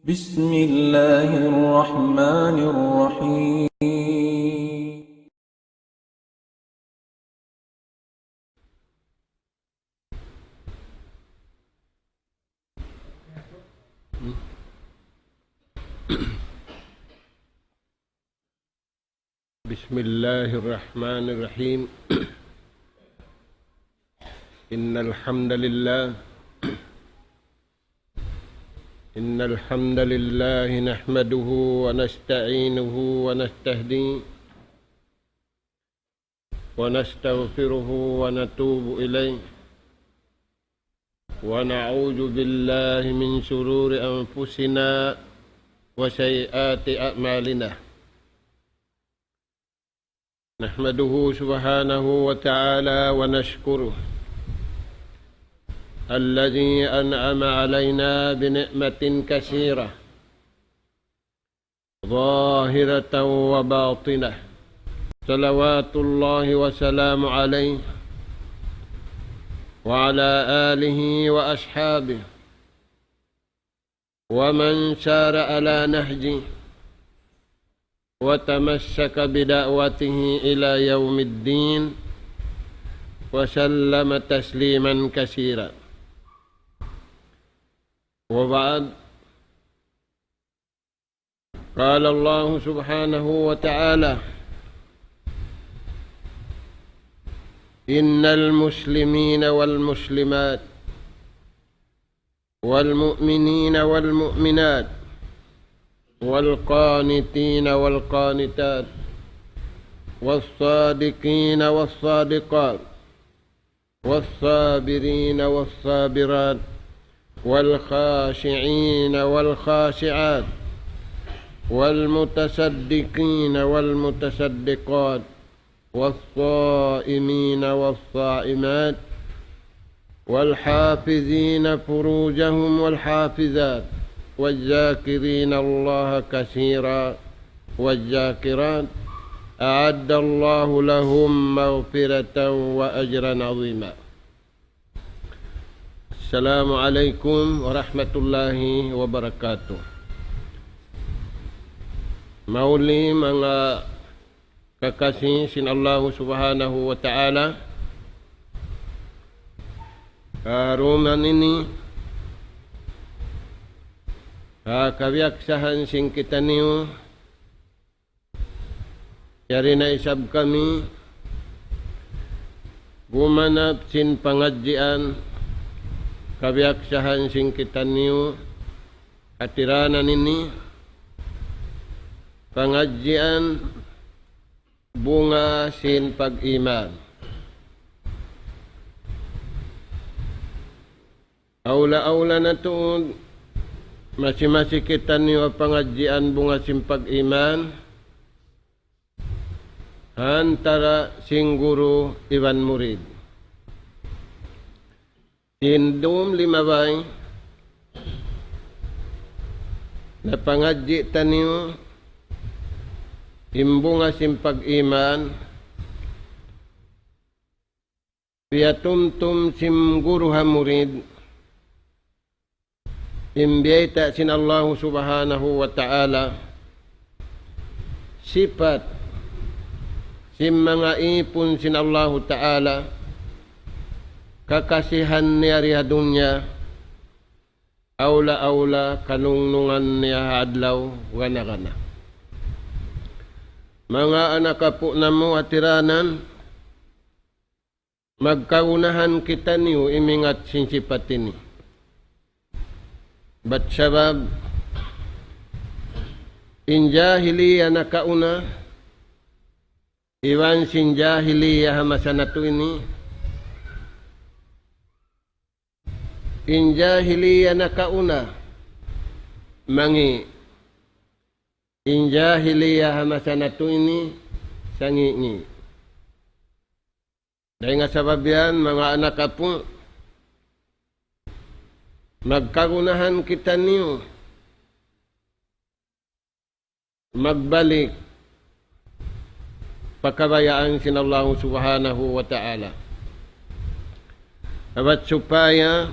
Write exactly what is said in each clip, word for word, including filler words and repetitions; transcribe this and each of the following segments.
بسم الله الرحمن الرحيم. بسم الله الرحمن الرحيم. إن الحمد لله، إن الحمد لله نحمده ونستعينه ونستهديه ونستغفره ونتوب إليه، ونعوذ بالله من شرور أنفسنا وسيئات أعمالنا. نحمده سبحانه وتعالى ونشكره الذي أنعم علينا بنعمة كثيرة ظاهرة وباطنة، صلوات الله وسلامه عليه وعلى آله وأصحابه ومن سار على نهجه وتمسك بدعوته إلى يوم الدين وسلم تسليما كثيرا. وبعد، قال الله سبحانه وتعالى: إن المسلمين والمسلمات والمؤمنين والمؤمنات والقانتين والقانتات والصادقين والصادقات والصابرين والصابرات والخاشعين والخاشعات والمتصدقين والمتصدقات والصائمين والصائمات والحافظين فروجهم والحافظات والذاكرين الله كثيرا والذاكرات أعد الله لهم مغفرة وأجرا عظيما. السلام عليكم ورحمة الله وبركاته. Mahuli manga kakasi sin Allahu Subhanahu wa Ta'ala, ha dum ini, ha kabiyaksahan sin kitaniyu, yari na isab kami gumanap sin pangadjian kabiyaksahan sin kitaniyu, ha tiranan ini, pangadjian bunga sin pag-iman. Awla-awla na tuud, masi-masi kitaniyu ha pangadjian bunga sin pag-iman, ha antara sin guru iban murid. Sin dum limabay, napangadji' taniyu in bunga sin pag-iman, piyatumtum sin guru ha murid, in biyayta' sin Allahu Subhanahu wa Ta'ala, sipat sin manga ipun sin Allahu Ta'ala, kakasihan niya di ha dunya, awla-awla kanungnungan niya ha adlaw gana-gana. Manga anak apu' namu' ha tiranan, magkagunahan kitaniyu imingat sin sipat ini. Bat sabab, in jahiliya nakauna, iban sin jahiliya ha masa natu' ini, in jahiliya nakauna, mangi'. In jahiliya ha masa natu' ini, sangi'-ngi'. Dayn ha sabab yan, manga anak apu', magkagunahan kitaniyu magbalik pa kabayaan sin Allahu Subhanahu wa Ta'ala. Bat supaya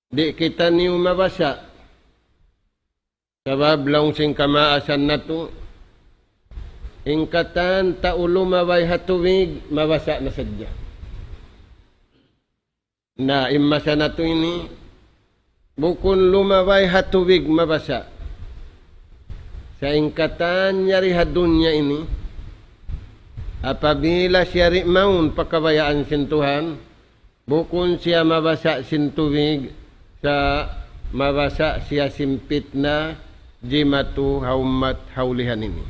di' kitaniyu mabasa' Sabab laung sin kamaasan natu', in katan tau lumabay ha tubig, mabasa' na sadja. Na, in masa natu' ini, bukun lumabay ha tubig mabasa'. Sa' in katan yari ha dunya ini, apabila siya di' mawn pa kabayaan sin Tuhan, bukun siya mabasa' sin tubig, sa' mabasa' siya sin pitna, jimatu ha ummat ha ulihan ini.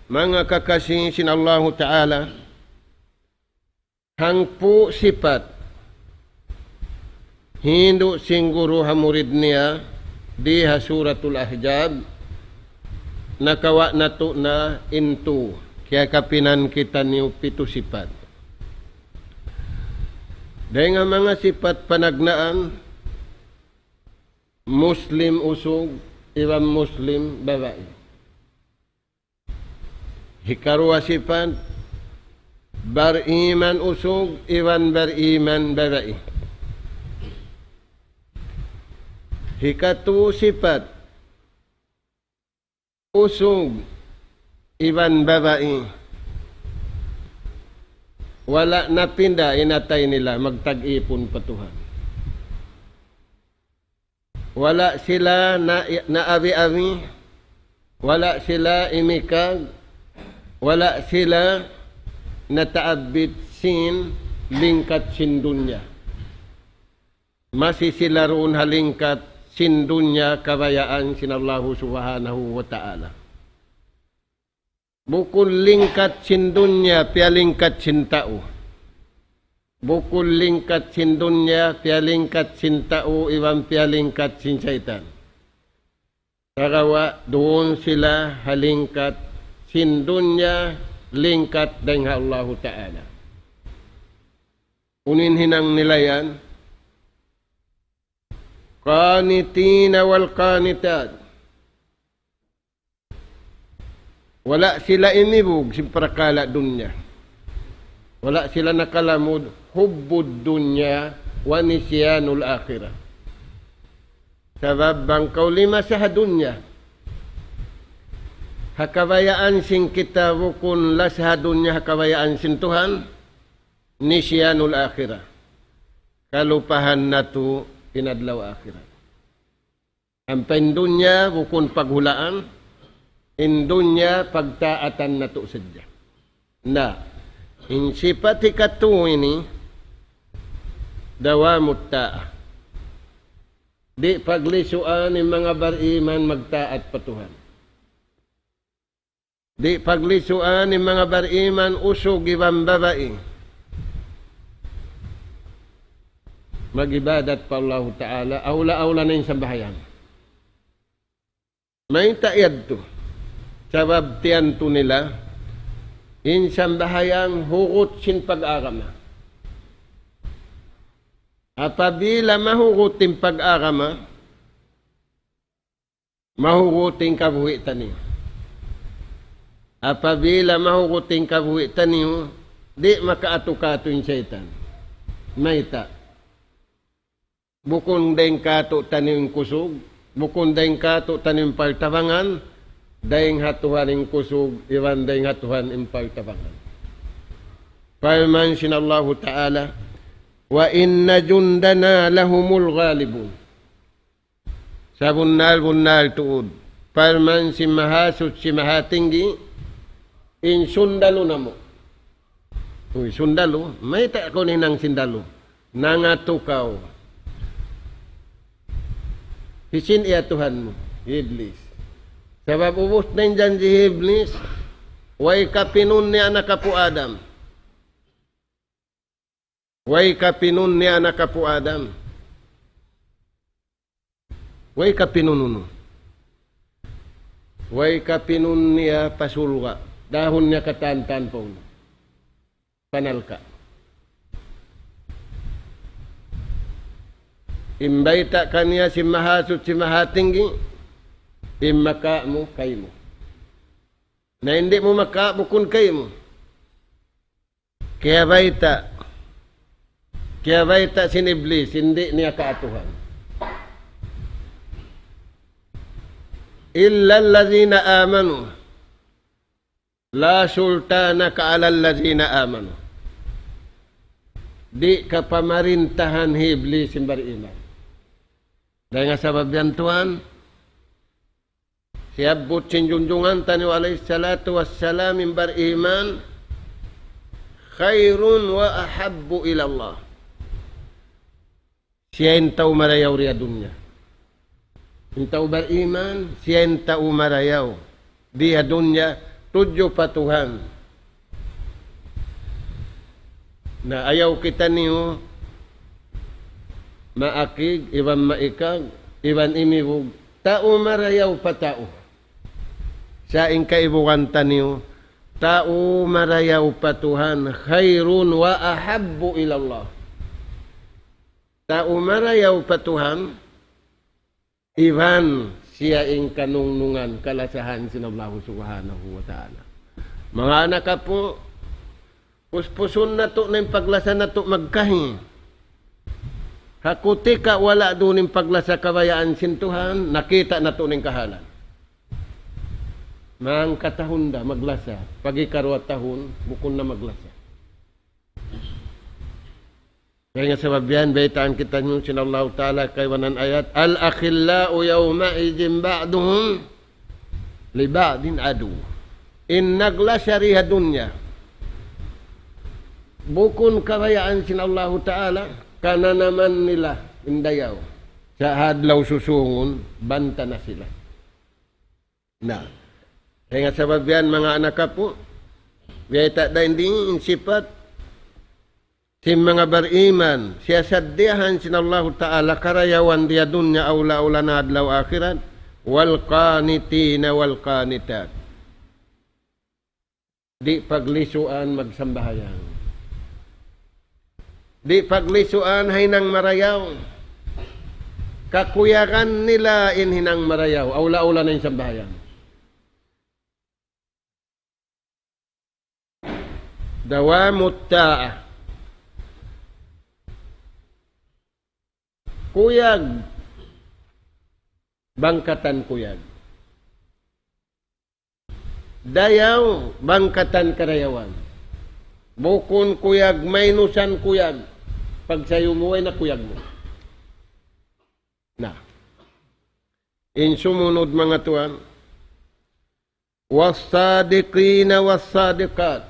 Manga kakasi sin Allahu Ta'ala, hangpu' sipat hindu' sin guru ha murid niya di ha Suratul Ahzab, nakawa' natu' na in tu, kiyakapinan kitaniyu pitu sipat. Dayn ha manga sipat panagnaan, Muslim usug iban Muslim babai. Hikaruwa sipat, bariman usug iban bariman babai. Hikatu sipat, usug iban babai, wala' napinda in atay nila, magtag-ipun pa Tuhan. Wala' sila na, naabi-abi, wala' sila imikag, wala' sila nataabbit sin lingkat sin dunya. Masi sila duun ha lingkat sin dunya kabayaan sin Allahu Subhanahu wa Ta'ala. Bukun lingkat sin dunya, piyalingkat sin tau. Bukun lingkat sin dunya, piyalingkat sin tau, iban piyalingkat sin saytan. Sagawa' duun sila ha lingkat sin dunya, lingkat dayn ha Allahu Ta'ala. Unu in hinang nila yan? قانتين والقانتات. Wala' sila inibug sin parakala' dunya. Wala' sila nakalamud, حب الدنيا ونسيان الآخرة. Sabab bang kaw limasa ha dunya, ha kabayaan sin kita bukun lasa ha dunya ha kabayaan sin Tuhan, نسيان الآخرة. Kalupahan natu' in adlaw akhirat. Ampa in dunya bukun paghulaan, in dunya pagtaatan natu' sadja. Na, in sipat hikatu ini, دوام الطاعة. Di' paglisuan in manga bariman magtaat pa Tuhan. Di' paglisuan in manga bariman usug iban babai mag-ibadat pa Allahu Ta'ala, awla-awla na in sambahayang. Mayta' yadtu? Sabab tiyantu nila, in sambahayang hugut sin pag-agama. Apabila mahugut in pag-agama, mahugut in kabuhi' taniyu. Apabila mahugut in kabuhi' taniyu, di' makaatu-kaatu in saytan. Mayta'? Bukun dayn kātu'niyu in kusug, bukun dayn kātu'niyu in paltabangan, dayn ha Tuhan in kusug, iban dayn ha Tuhan in paltabangan. Parman sin Allahu Ta'ala, وإن جندنا لهم الغالبون. Sabunnal-bunnal tuud. Parman sin Mahasuchi Mahatinggi, in sundalu namu'. Uy, sundalu, mayta' kaw hinang sundalu? Nangatu kaw. Hisiyu in iyatuhan mu? Iblis. Sabab ubus na in janji' hi Iblis, way kapinun niya anak apu' Adam. Way kapinun niya anak apu' Adam. Way kapinun unu? Way kapinun niya pa surga'. Dahun niya katan-katan pa unu? Pa narka'. In bayta' kaniya sin Mahasuchi Mahatinggi, in makā' mu, kaymu. Na in di' mu makā', bukun kaymu. Kiyabayta'. Kiyabayta' sin Iblis, in di' niya kaatuhan. إلا الذين آمنوا لا سلطان لك على الذين آمنوا. Di' kapamarintahan hi Iblis in bariman. Dayn ha sabab yan tuwan, siyabbut sin junjungan taniyu alayhi salatu wassalam in bariman خير وأحب إلى الله. Siya in tau marayaw di ha dunya. In tau bariman, siya in tau marayaw di ha dunya tudju pa Tuhan. Na ayaw kitaniyu maakig, iban maikag, iban imibug, tau marayaw pa tau. Sa' in kaibugan taniyu, tau marayaw pa Tuhan, خير وأحب إلى الله. Tau marayaw pa Tuhan, iban siya in kanungnungan, kalasahan sin Allahu Subhanahu wa Ta'ala. Manga anak apu', puspusun natu' na in paglasa natu' magkahi. Ha kutika' wala' duun in paglasa kabayaan sin Tuhan, nakita' natu' na in kahalan. Mangkatahun da maglasa, pag ikaruwa tahun, bukun na maglasa. Kaya nga sabab yan, baytaan kitaniyu sin Allahu Ta'ala kaibanan ayat, الأخلاء يومئذ بعضهم لبعض عدو. In naglasa di ha dunya, bukun kabayaan sin Allahu Ta'ala, kananaman nila in dayaw. Sa' ha adlaw susungun, banta na sila. Na, kaya nga sabab yan, manga anak apu', biyayta' da in di in sipat sin manga bariman, siyasaddiyahan sin Allahu Ta'ala karayawan di ha dunya awla-awla na adlaw akhirat, والقانتين والقانتات. Di' paglisuan magsambahayang. Di' paglisuan ha hinang marayaw. Kakuyagan nila in hinang marayaw. Awla-awla na in sambahayang. دوام الطاعة. Kuyag. Bangkatan kuyag. Dayaw, bangkatan karayawan. Bukun kuyag, minusan kuyag. Pagsayu mu, way na kuyag mu. Na. In sumunud, manga tuwan, والصادقين والصادقات.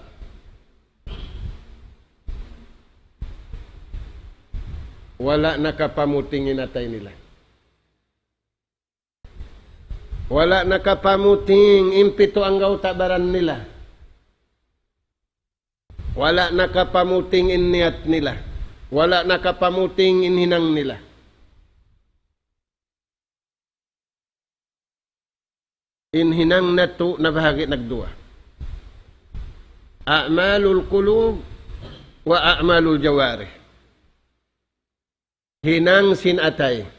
Wala' nakapamuting in atay nila. Wala' nakapamuting in pitu anggawta' baran nila. Wala' nakapamuting in niyat nila. Wala' nakapamuting in hinang nila. In hinang natu' nabahagi' nagduwa. أعمال القلوب وأعمال الجوارح. Hinang sin atay.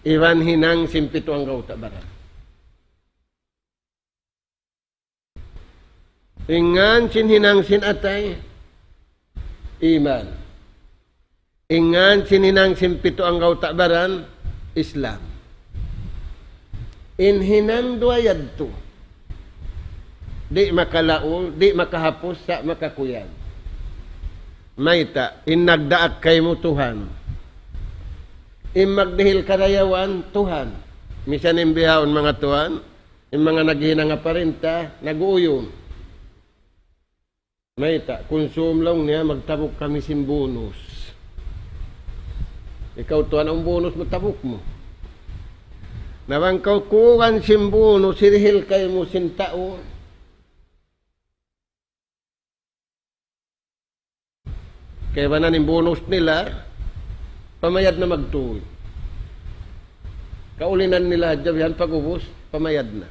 Iban hinang sin pitu anggawta' baran. In ngan sin hinang sin atay, iman. In ngan sin hinang sin pitu anggawta' baran, Islam. In hinang duwa yadtu, di' makalaul, di' makahapus, sa' makakuyag. Mayta', in nagdaak kaymu Tuhan. In magdihil karayawan, Tuhan. Misan in bihaun, manga tuwan, in manga naghihinang ha parinta, nag-uuyum. Mayta', kunsum laung niya, magtabuk kami sin bunus. Ikaw tuwan, awn bunus mu, tabuk mu. Na bang kaw kuwan sin bunus, hirihil kaymu sin tau. Kaibanan in bunus nila, pamayad na magtuy. Kaulinan nila hadja bihan, pag-ubus, pamayad na.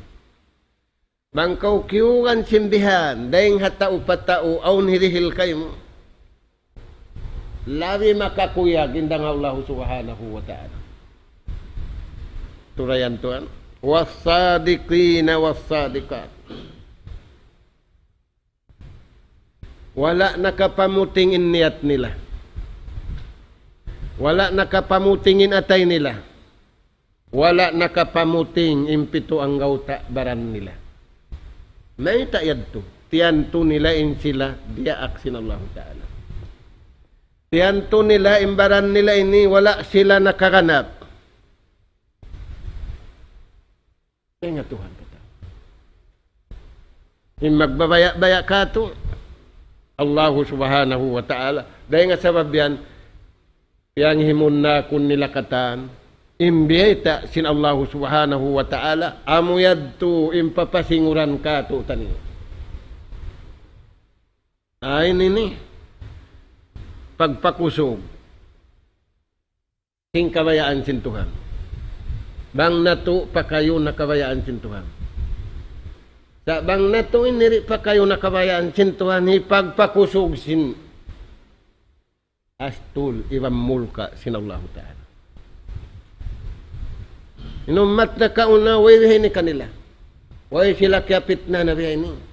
Bang kaw kiyugan sin bihan, dayng ha tau pa tau, awn hirihil kaymu. Labi makakuyag in dang Allahu Subhanahu wa Ta'ala. Turayan tuwan. والصادقين والصادقات. Wala' nakapamuting in niyat nila. Wala' nakapamuting in atay nila. Wala' nakapamuting in pitu anggawta' baran nila. Mayta' yadtu? Tiyantu nila in sila diyaak sin Allahu Ta'ala. Tiyantu nila in baran nila ini wala' sila nakaganap. Dayn ha Tuhan katan. In magbabaya'-baya' katu', Allahu Subhanahu wa Ta'ala. Dayn ha sabab yan, piyanghimunnakun nila katan, in biyayta' sin Allahu Subhanahu wa Ta'ala, amu yadtu in papasinguran katu'taniyu. Ayn ini, pagpakusug sin kabayaan sin Tuhan. Bang natu' pakayun na kabayaan sin Tuhan. Sa' bang natu' ini di' pakayun na kabayaan sin Tuhan, hipagpakusug sin astul iban mulka' sin Allahu Ta'ala. In ummat nakauna, way bihaini kanila. Way sila kiyapitna na bihaini.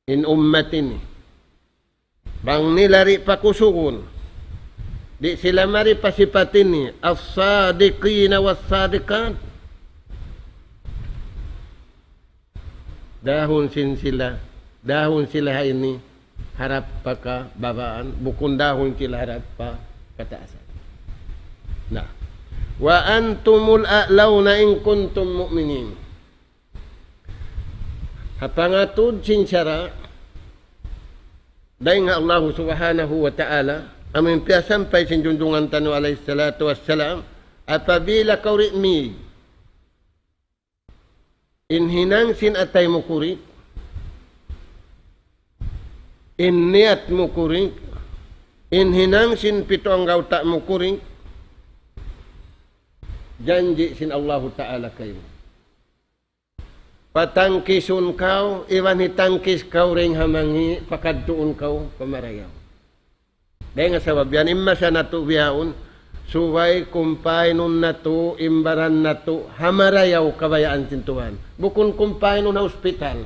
In ummat ini. Bang nila di' pakusugun, di' sila mari pa sipat ini, as-sadiqina was-sadiqat. Dahun sin sila, dahun sila ha ini, harap pa kababaan, bukun dahun sila harap pa kataasan. Na. Wa antumul a'launa in kuntum mu'minin. Ha pangatud sin sara', dayn ha Allahu Subhanahu wa Ta'ala, amu in piyasampay sin junjungan taniyu alayhi salatu wassalam, apabila kaw di' mīg, in hinang sin atay mu kuring, in niyat mu kuring, in hinang sin pitu anggawta' mu kuring, janji' sin Allahu Ta'ala kaymu. Patangkisun kaw, iban hitangkis kaw dayn ha mangī', pakadtuun kaw pa marayaw. Dayn ha sabab yan, in masa natu' bihaun, subay kumpaynun natu' in baran natu' ha marayaw kabayaan sin Tuhan. Bukun kumpaynun ha ospital.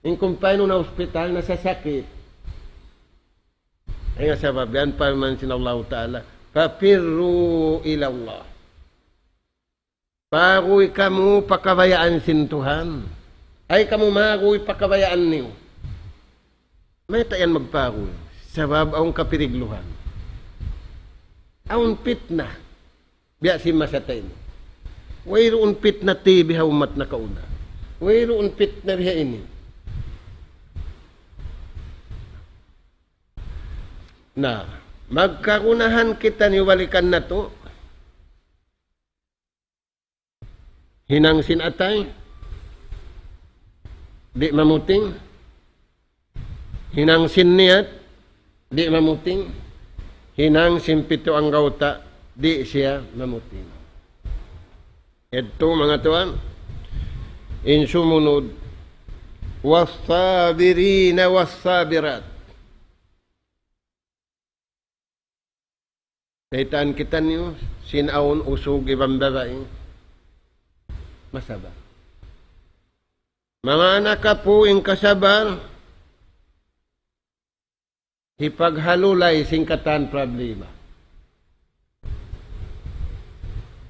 In kumpaynun ha ospital, nasasakit. Dayn ha sabab yan, parman sin Allahu Ta'ala, ففروا إلى الله. Paguy kamu pa kabayaan sin Tuhan. Ay kamu maguy pa kabayaan niyu. Mayta' yan magpaguy? Sabab awn kapirigluhan. Awn pitna. Biya' sin masa ta ini. Wayruun pitna ti biha ummat nakauna. Wayruun pitna biha ini. Na, magkagunahan kitaniyu balikan natu'. Hinang sin atay, di' mamuting. Hinang sin niyat, di' mamuting. Hinang sin pitu anggawta', di' siya mamuting. Yadtu, manga tuwan, in sumunud, والصابرين والصابرات. Baytaan kitaniyu, sin awn usug iban babai masabar. Manga anak apu', in kasabar, hipaghalulay sin katan problema.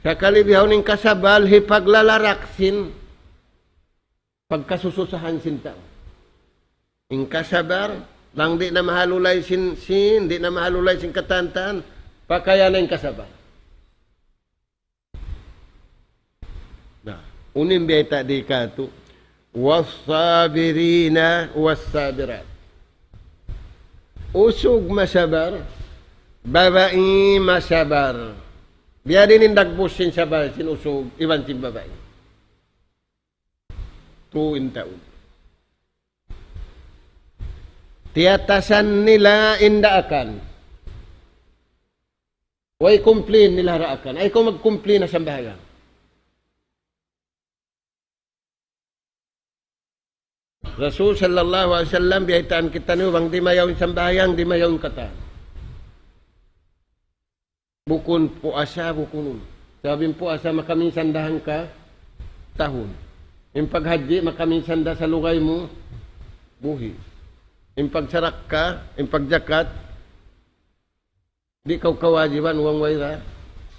Sakali bihaun in kasabar, hipaglalarak sin pagkasususahan sin tau. In kasabar, bang di' na mahalulay sin, sin, di' na mahalulay sin katan-katan, pakaya na in kasabar. Na, unu in bayta' di katu', والصابرين والصابرات. Usug masabar, babai masabar. Biya' diin in dagbus sin sabar sin usug iban sin babai. Tū in taud. Tiyatasan nila in daakan. Way complain nila ha daakan. Ayaw kaw mag-complain ha sambahayang. Rasul sallallahu alayhi wasallam, biyaytaan kitaniyu, bang dimayaw in sambahayang, dimayaw in katan. Bukun puasa, bukun unu. Sabab in puasa makaminsan da hangka tahun. In paghajji makaminsan da salugay mu buhi'. In pagsarakka, in pagjakat, di' kaw kawajiban bang way da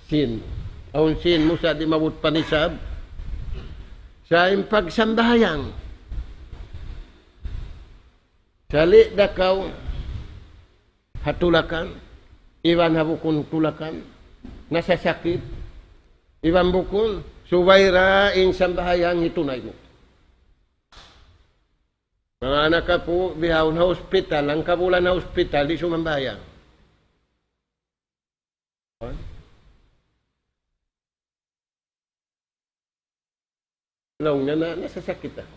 sin. Awn sin mu sa' di' maabut pa nisab. Sa' in pagsambahayang. Sali' da kaw ha tulakan, iban ha bukun tulakan, nasasakit, iban bukun, subay da in sambahayang hitunay mu. Manga anak apu', bihaun ha hospital, hangkabulan ha hospital, di' sumambahayang. Laung niya na, nasasakit aku.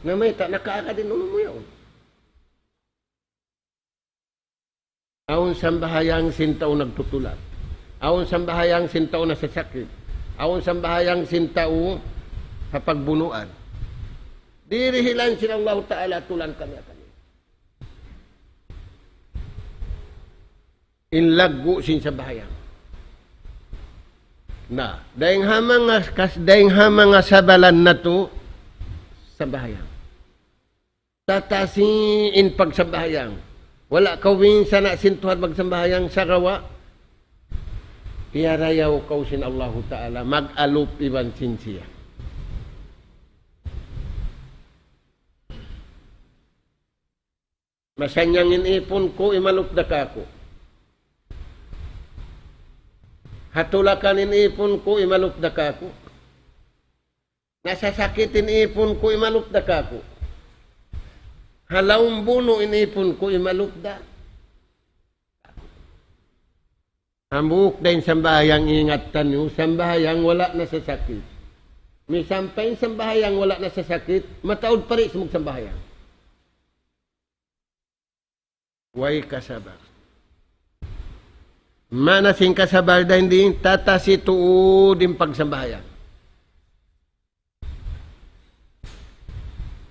Na mayta', nakaagad in unu mu yaun. Awn sambahayang sin tau nagtutulak. Awn sambahayang sin tau nasasakit. Awn sambahayang sin tau ha pagbunuan. Dirihilan sin Allahu Ta'ala tulan kami akan in laggu' sin sambahayang. Na, dayn ha manga kas-, dayn ha manga sabalan natu', sambahayang. Tatasi in pagsambahayang. Wala' kaw binsana' sin Tuhan magsambahayang sagawa' piyarayaw kaw sin Allahu Ta'ala, mag-alup iban sin siya. Masannyang in ipun ku, imalup da kaku'. Ha tulakan in ipun ku, imalup da kaku'. Nasasakit in ipun ku, imalup da kaku'. Ha lawm bunu' in ipun ku, imalup da. Hambuuk da in sambahayang, ingatan niyu, sambahayang wala' nasasakit. Misan pa in sambahayang wala' nasasakit, mataud pa rin sa magsambahayang. Way kasabar. Maana sin kasabar dayn di, tatasi tuud in pagsambahayang.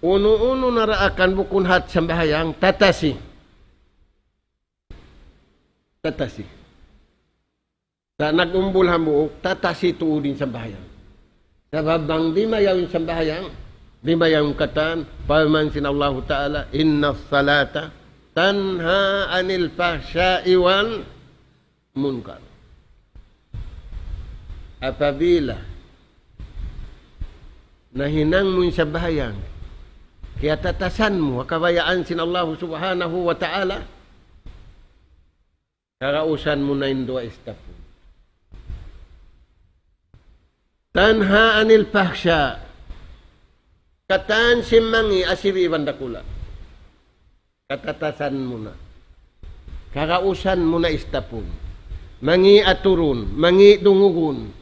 Unu-unu na daakan bukun hat sambahayang, tatasi. Tatasi. Sa' nag-umbul hambuuk, tatasi tuud in sambahayang. Sabab bang dimayaw in sambahayang, dimayaw in katan, parman sin Allahu Ta'ala, إن الصلاة تنهى عن الفحشاء والمنكر. Apabila nahinang mu in sambahayang, kiyatatasan mu ha kabayaan sin Allahu Subhanahu wa Ta'ala, kagausan mu na in duwa istapun. تنهى عن الفحشاء. Katan sin mangi' asibi' iban dakula'. Katatasan mu na. Kagausan mu na istapun. Mangi' aturun, mangi' dungugun.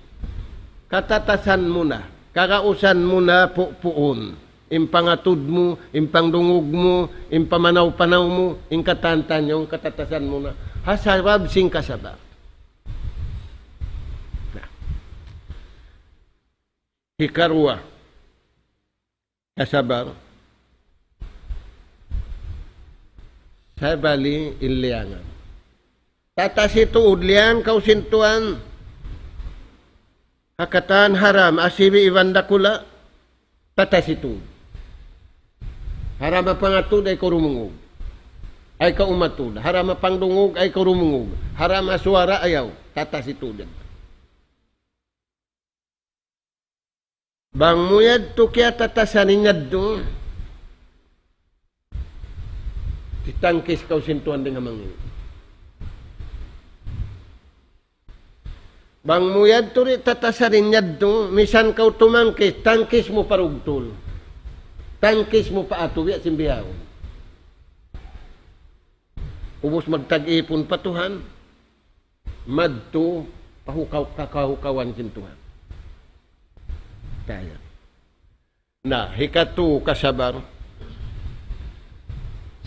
Katatasan mu na. Kagausan mu na pupuun. In pangatud mu, in pangdungug mu, in pamanaw-panaw mu, in katan-katan yaun, katatasan mu na. Ha sabab sin kasabar. Na. Hikaruwa, kasabar. Sabali in liyangan. Tatasi tuud, liyang kaw sin Tuhan. Ha katan haram, asibi' iban dakula', tatasi tuud. Haram ha pangatud, ayaw kaw dumungug. Ayaw kaw umatud. Haram ha pangdungug, ayaw kaw dumungug. Haram ha suwara, ayaw. Tatasi tuud. Bang mu yadtu kiyatatasan in yadtu, titangkis kaw sin Tuhan dayn ha mangi'. Bang mu yadtu di' tatasan in yadtu, misan kaw tumangkis, tangkis mu pa rugtul. Tangkis mu pa atu, biya' sin bihaun. Ubus magtag-ipun pa Tuhan, madtu pa hukaw-, kakahukawan sin Tuhan. Kaya. Na, hikatu kasabar.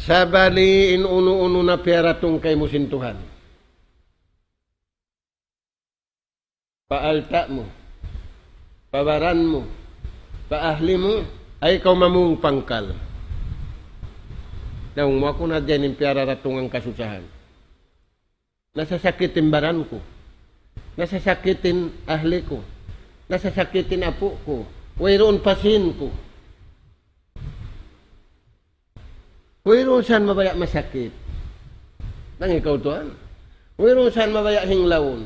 Sabali in unu-unu na piyaratung kaymu sin Tuhan. Pa alta' mu, pa baran mu, pa ahli mu, ayaw kaw mamung pangkal. Laung mu, aku na diyan in piyaratungan kasusahan. Nasasakit in baran ku. Nasasakit in ahli ku. Nasasakit in apu' ku. Wayruun pa sin ku. Wayruun sa mabaya' masakit. Nang ikaw tuwan. Wayruun sa mabaya' hinglawun.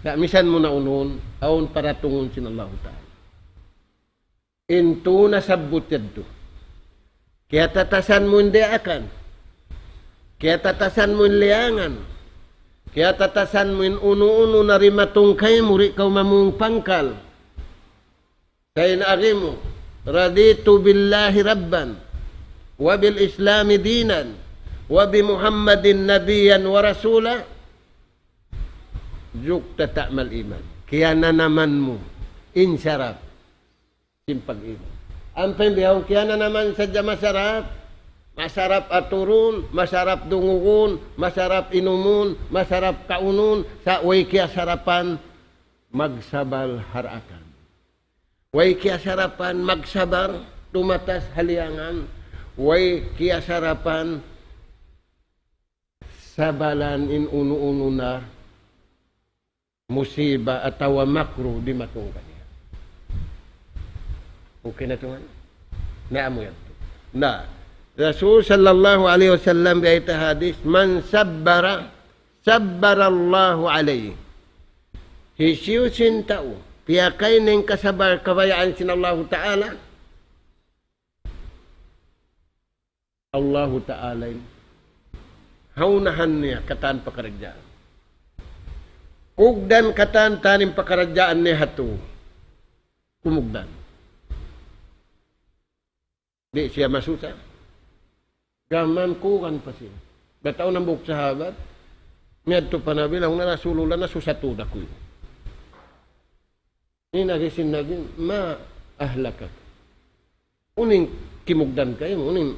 Sa' misan mu na unun, awn paratungun sin Allahu Ta'ala. In tū nasabbut yadtu. Kiyatatasan mu in diyaakan. Kiyatatasan mu in liyangan. Kiyatatasan mu in unu-unu na dimatung kaymu, di' kaw mamung pangkal. Sa' in agi mu, رضيت بالله ربا وبالإسلام دينا وبمحمد نبيا ورسولا. Jukta ta'mal iman. Kiyananaman mu in sarap sin pag-iman. Ampa in bihaun kiyananaman sadja masarap, masarap aturun, masarap dungugun, masarap inumun, masarap kaunun, sa' way kiyasarapan magsabal ha daakan. Way kiyasarapan magsabar, tumatas ha liyangan. Way kiyasarapan sabalan in unu-unu na musiba atawa makruh dimatung kaniya. Okay na tuwan? Na amu yadtu. Na, Rasul sallallahu alayhi wasallam biyayta' hadis, من صبر صبر الله عليه. Hisiyu-siyu in tau piyakay niya in kasabar kabayaan sin Allahu Ta'ala, Allahu Ta'ala in ha unahan niya katan pakaradjaan. Kugdan katan-katan in pakaradjaan niya ha tū. Kumugdan. Di' siya masusa. Gām kuwan pa siya. Bat awn hambuuk sahabat, miyadtu pa Nabi, laung niya, "Rasulullah, nasusa tuud aku." In agi sin Nabi, "ما أهلكك?" Unu in kimugdan kaymu, unu in,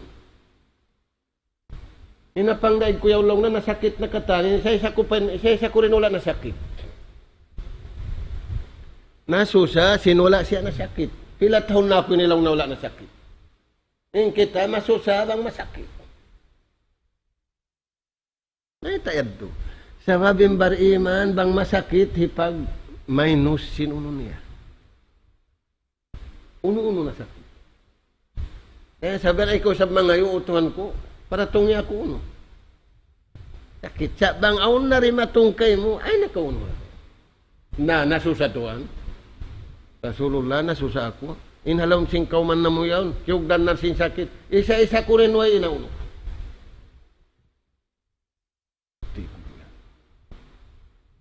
in apang daig ku yaun, laung niya, nasakit na katan, in isa-isa ku pa, isa-isa ku dayn wala' nasakit. Nasusa sin wala' siya nasakit. Pila tahun na aku ini, laung niya, wala' nasakit. In kita masusa bang masakit. Mayta' yadtu? Sabab in bar-iman bang masakit hipag-minus sin unu niya. Unu-unu na sakit. Eh, sabi na ikaw sa mangayu', "O Tuhan ku, paratungi aku unu." Sakit. Sa' bang awn na dimatung kaymu, ay nakaunu. Na, nasusa tuwan. Rasulullah, nasusa aku. In ha lawm sin kawman namu' yaun, kiyugdan na sin sakit. Isa-isa ku dayn way inaunu.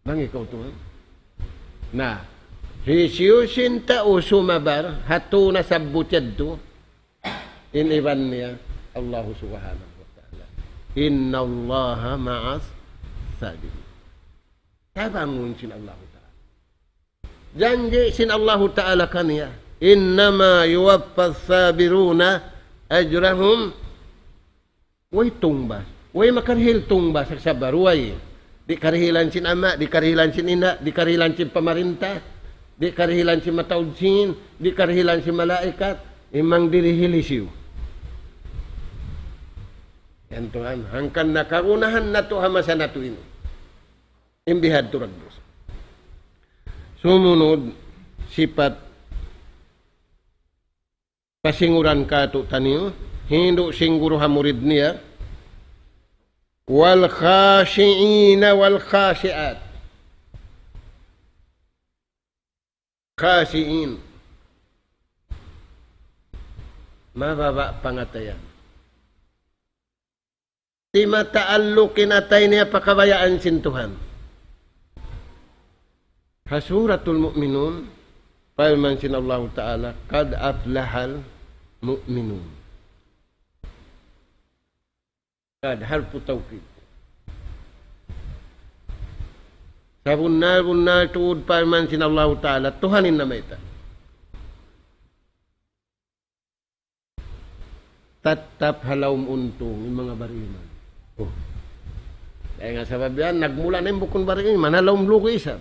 Bang ikaw tuwan. Na, hisiyu-siyu in tau sumabar, ha tū nasabbut yadtu, in iban niya, Allahu Subhanahu wa Ta'ala. إن الله مع الصابرين. Tabangun sin Allahu Ta'ala. Janji' sin Allahu Ta'ala kaniya, إنما يوفى الصابرون أجرهم. Way tungbas. Way makarihil tungbas ha sabar, way. Di' karihilan sin ama', di' karihilan sin ina', di' karihilan sin pamarinta, di' karihilan sin mataud sīn, di' karihilan sin malaikat, in mangdirihil hisiyu? Yan tuwan, hangkan na kagunahan natu' ha masa natu' ini. In bihadtu dagbus. Sumunud, sipat pasinguran kātu'niyu, hindu' sin guru ha murid niya, والخاشعين والخاشعات. Khashi'in. Mababa' pangatayan. Di' mataalluk in atay niya pa kabayaan sin Tuhan. Ha Suratul Mu'minun, parman sin Allahu Ta'ala, قد أفلح المؤمنون. Qad harfu tawkid. Sabunnal-bunnal tuud parman sin Allahu Ta'ala, Tuhan in namayta'. Tattap ha lawm untung in manga bariman. Oh. Dayn ha sabab yan, nagmula na in bukun bariman, ha lawm lugi' isab.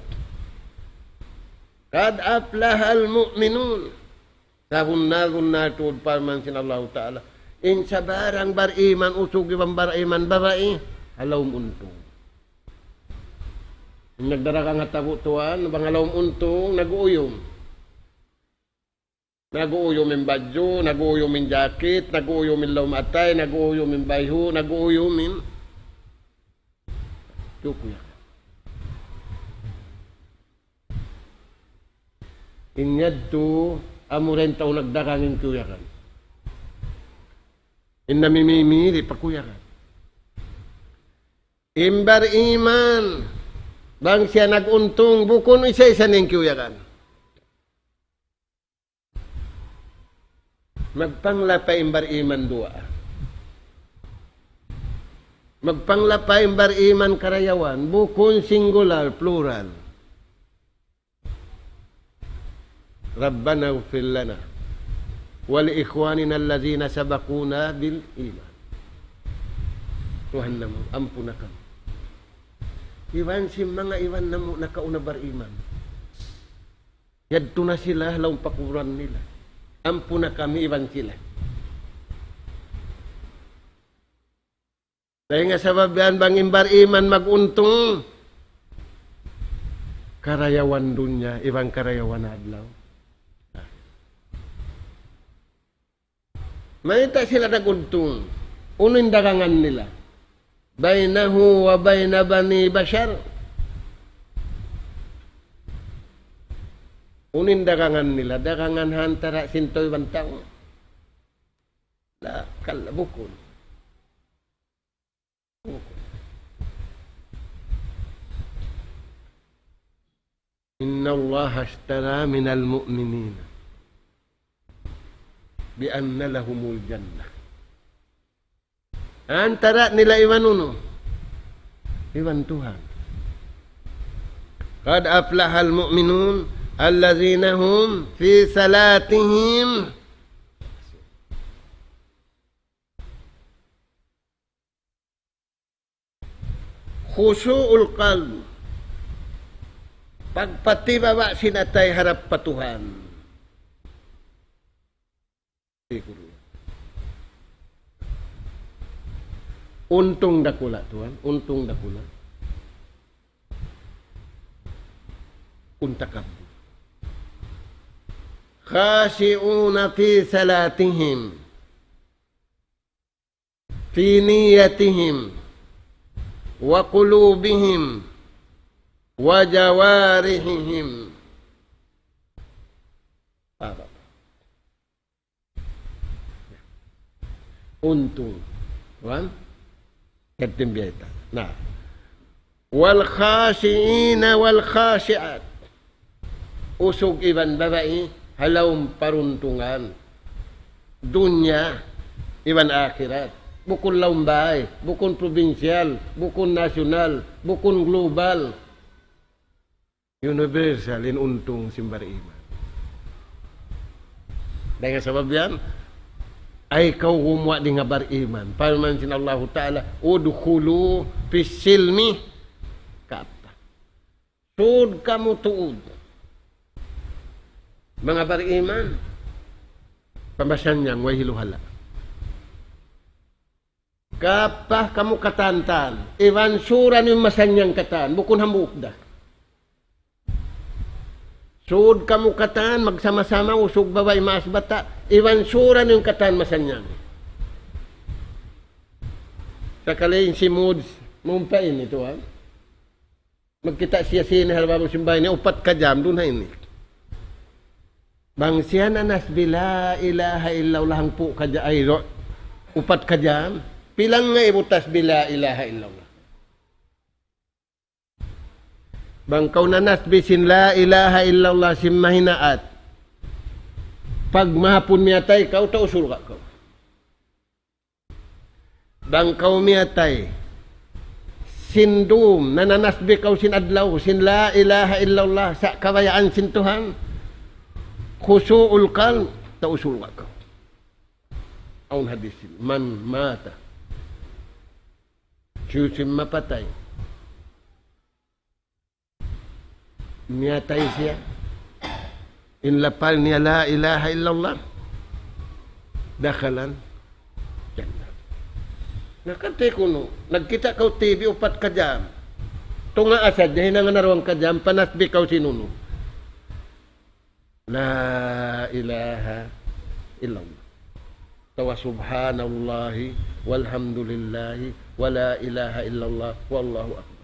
قد أفلح المؤمنون. Sabunnal-bunnal tuud parman sin Allahu Ta'ala. In sabarang bariman usug iban bariman babai, ha lawm untung. In nagdaragang ha tabu' tuwan, bang ha lawm untung, nag-uuyum. Nag-uuyum in badju', nag-uuyum in jacket, nag-uuyum in lawm atay, nag-uuyum in bayhu', nag-uuyum in tukuya. In yadtu, amura in tau nagdagang in kuyagan. In namimimi, di' pa kuyagan. In bariman, bang siya nag-untung, bukun isa-isa in kuyagan. Magpanglapay in bariman duwa. Magpanglapay in bariman karayawan, bukun singular, plural. ربنا اغفر لنا ولإخواننا الذين سبقونا بالإيمان. Tuhan namu', ampuna kami. Iban sin manga iban namu' nakauna bariman. Yadtu na sila ha lawm pakuburan nila. Ampuna kami iban sila. Dayn ha sabab yan bang in bariman mag-untung, karayawan dunya, iban karayawan adlaw. Mayta' sila nag-untung? Unu in dagangan nila? بينه وبين بني بشر. Unu in dagangan nila? Dagangan ha antara' sin tau iban tau. La, kalla, bukun. إن الله اشترى من المؤمنين بأن لهم الجنة. Antara' nila iban unu? Iban Tuhan. قد أفلح المؤمنون الذين هم في صلاتهم خشوع القلب. Pagpatibaba' sin atay harap pa Tuhan. Untung dakula', tuwan. Untung dakula'. Unta kamu. خاشعون في صلاتهم في نيتهم وقلوبهم وجوارحهم. Apa? Untung. Wan? Katimbiyaita. Na. والخاشعين والخاشعات. Usug iban babai, ha lawm paruntungan. Dunya, iban akhirat. Bukun lawm bay, bukun provincial, bukun national, bukun global. Universal in untung sin bariman. Dayn ha sabab yan, ay kaw gumuwa' dayn ha bariman. Parman sin Allahu Ta'ala, ادخلوا في السلم كافة. Sud kamu tuud. Manga bariman, pamasannyang, way hiluhala'. Kapah kamu katan-katan, iban sura niyu masannyang katan, bukun hambuuk da. Sud kamu katan, magsama-sama, usug babai, maas bata', iban sura niyu katan masannyang. Sakali in simud, mumpa ini tuwan. Magkita' siya sini ha lawm sin bay niya, upat ka jam duun ha ini. Bang siya nanasbi la ilaha illallah hangpu' ka jam, ay, ro-, upat ka jam, pilang nga ibu tasbi la ilaha illallah. Bang kaw nanasbi sin la ilaha illallah sin mahinaat, pagmahapun miyatay kaw, tau surga' kaw. Bang kaw miyatay sin dum, nananasbi kaw sin adlaw, sin la ilaha illallah, sa' kabayaan sin Tuhan, khusu'ul qalb, tau surga' kaw. Awn hadis ini, من مات. Hisiyu-siyu in mapatay. Miyatay siya. In lapal niya la ilaha illallah. دخل الجنة. Na, kati' kunu', nagkita' kaw T V upat ka jam. Tunga' asad, dayn ha nangaruwang ka jam, panasbi kaw sin unu. La ilaha illallah. Atawa subhanallahi walhamdulillahi wa la ilaha illallah wallahu akbar.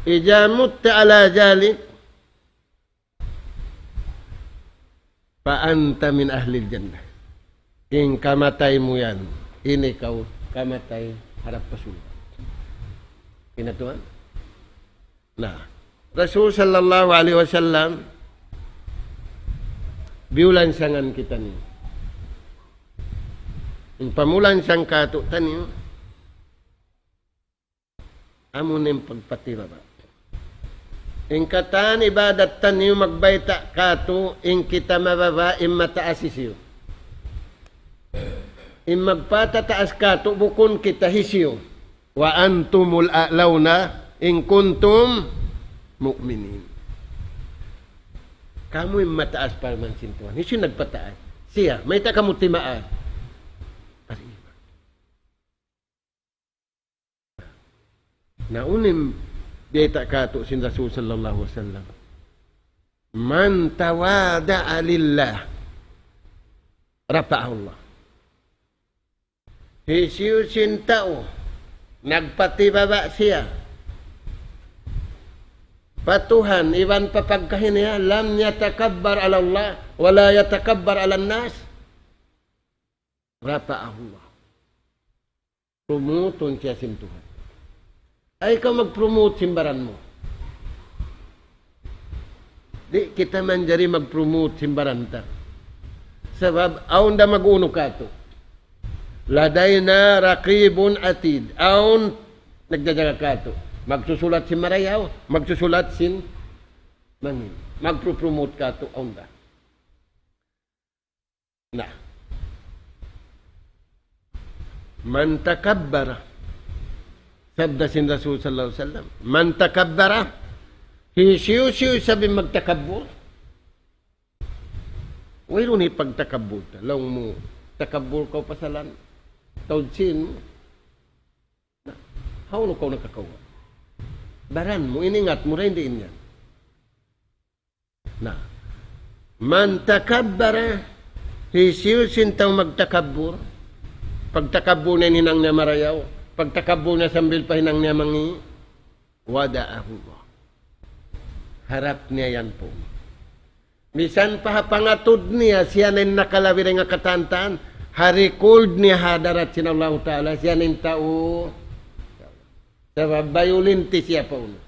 إذا مت على ذلك, فأنت من أهل الجنة. In kamatay mu yan, ini kaw kamatay harap pa surga'. Kinatuan? Na, Rasul sallallahu alayhi wasallam, biyulansangan kitaniyu. In pamulansang kātu'niyu, amu in pagpatibaba'. In katan ibadat taniyu magbayta' kātu', in kita mababa', in mataas hisiyu. In magpatataas kātu', bukun kita, hisiyu. وأنتم الأعلون إن كنتم مؤمنين. Kamu in mataas parman sin Tuhan. Hisiyu in nagpataas? Siya. Mayta' kamu timaas? Pariman. Na unu in biyayta' kātu' sin Rasul sallallahu alayhi wasallam. من تواضع لله رفعه الله. Hisiyu-siyu in tau nagpatibaba' siya pa Tuhan iban pa pagkahi niya, لم يتكبر على الله ولا يتكبر على الناس رفعه الله. Promotun siya sin Tuhan. Ay, ikaw mag-promote sin baran mu. Di' kita manjari mag-promote sin baran ta. Sabab, awn da mag-unu kātu'. لدينا رقيب عتيد. Awn nagjajaga kātu'. Magsusulat sin marayaw, magsusulat sin mangī'. Magpro-promote kātu', awn da. Na. من تكبر. Sabda sin Rasul sallallahu alayhi wasallam. من تكبر. Hisiyu-siyu isab in magtakabbur. Wayruun hipagtakabbur ta. Laung mu, takabbur kaw pasalan taud sin mu. Na, hawnu kaw nakakawa'? Baran mu, in ingat mu, dayn di in yan. Na, من تكبر, hisiyu-siyu in tau magtakabbur, pagtakabbur niya in hinang niya marayaw, pagtakabbur niya sambil pa hinang niya mangī', وضعه الله. Harap niya yan pun. Misan pa ha pangatud niya, siya na in nakalabi dayn ha katantan, ha record niya ha hadarat sin Allahu Ta'ala, siya na in tau. Sabab bayulinti siya pa unu.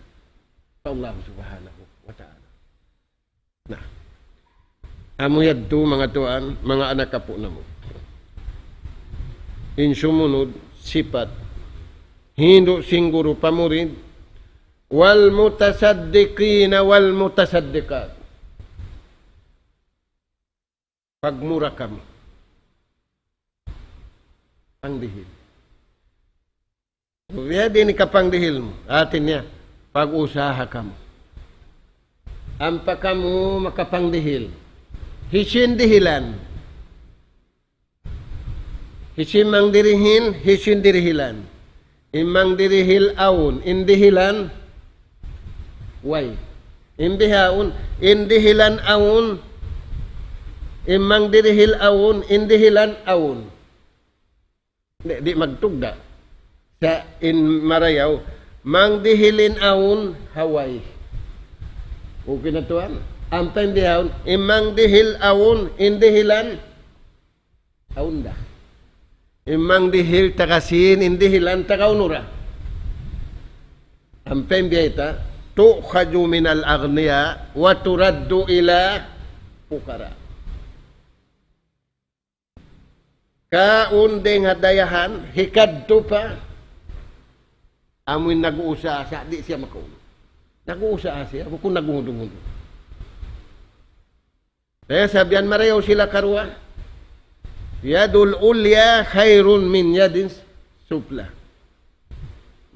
Pa Allah Subhanahu wa Ta'ala. Na. Amu yadtu manga tuwan, manga anak apu' namu'. In sumunud, sipat. Hindu' sin guru pa murid, والمتصدقين والمتصدقات. Pagmura kamu. Pangdihil. Biya' diin in kapangdihil mu? Hati niya, pag-usaha kamu. Ampa kamu makapangdihil. Hisiyu in dihilan? Hisiyu in mangdirihil, hisiyu in dirihilan? In mangdirihil awn, in dihilan way. In bihaun, in dihilan awn, in mangdirihil awn, in dihilan awn. Di', di' magtugda'. Sa' in marayaw, mangdihil in awn ha way. Okay na tuwan. Ampa in bihaun, in mangdihil awn, in dihilan awn da. In mangdihil taga sin, in dihilan taga unu ra. Ampa in biyayta', تؤخذ من الأغنياء وترد إلى الفقراء. Kaun dayn ha dayahan, hikadtu pa amu in nag-uusaha, sa' di' siya makaunu. Nag-uusaha siya, bukun naghudung-hundung. Kaya sabihan marayaw sila karuwa, يد العليا خير من يد السفلى.